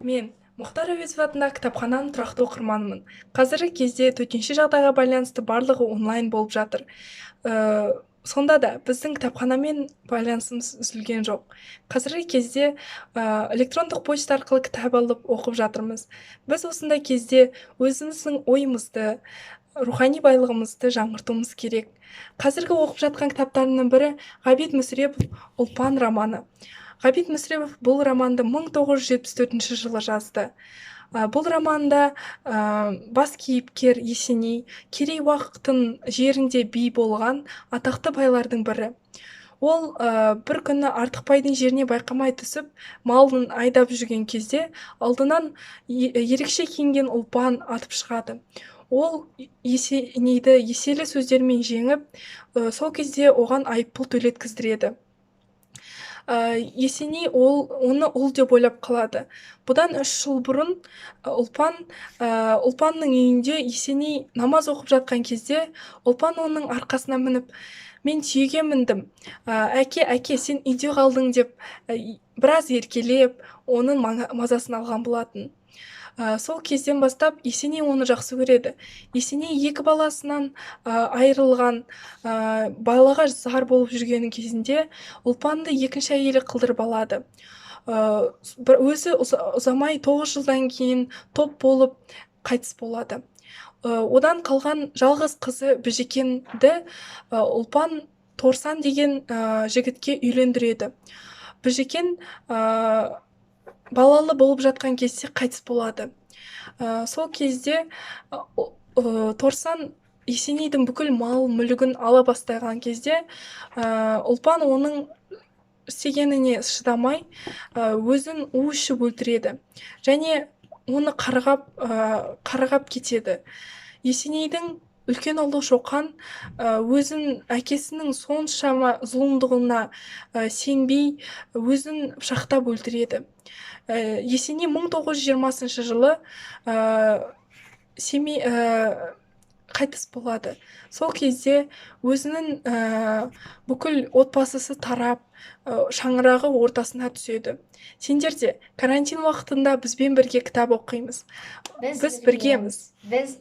Мен Мұхтар Әуезов атындағы кітапхананың тұрақты оқырманымын. Қазіргі кезде төтенше жағдайға байланысты барлығы онлайн болып жатыр. Сонда да біздің кітапханамен байланысымыз үзілген жоқ. Қазіргі кезде электрондық почта арқылы кітап алып оқып жатырмыз. Біз осындай кезде өзіміздің ойымызды, рухани байлығымызды жаңғыртуымыз керек. Қазіргі оқып жатқан кітаптарымның бірі Ғабит Мүсірепов «Ұлпан» романы. Ғабит Мүсірепов бұл романды 1974 жылы жазды. Бұл романда бас кейіпкер Есеней Керей Уақтың жерінде би болған атақты байлардың бірі. Ол бір күні Артықбайдың жеріне байқамай түсіп, малын айдап жүрген кезде алдынан ерекше киінген Ұлпан атып шығады. Ол Есенейді еселі сөздермен жеңіп, сол кезде оған айыппұл төлеткіздіреді. Есеней ол оны ұл деп ойлап қалады. Бұдан 3 жыл бұрын Ұлпанның үйінде Есеней намаз оқып жатқан кезде Ұлпан оның арқасына мініп, «Мен түйеге міндім, әке, әке, сен үйде қалдың», – деп біраз еркелеп, оның мазасын алған болатын. Сол кезден бастап Есеней оны жақсы көреді. Есеней екі баласынан айырылған, балаға зар болып жүрген кезінде Ұлпанды екінші әйелі қылдырып алады. Бір өзі ұзамай 9 жылдан кейін топ болып қайтыс болады. Одан қалған жалғыз қызы Біжікенді Ұлпан Торсан деген жігітке үйлендіреді. Біжікен балалы болып жатқан кезде қайтыс болады. Сол кезде Торсан Есенейдің бүкіл мал мүлігін ала бастаған кезде Ұлпан оның істегеніне шыдамай, өзін у ішіп өлтіреді және оны қарғап кетеді. Есенейдің үлкен ұлы Шоқан өзін әкесінің соншама зұлымдығына сенбей, өзін пышақтап өлтіреді. Есеней 1920 жылы Семей қайтыс болады. Сол кезде өзінің бүкіл отбасысы тарап, шаңырағы ортасына түседі. Сендер де карантин уақытында бізбен бірге кітап оқимыз. Біз біргеміз. Біз.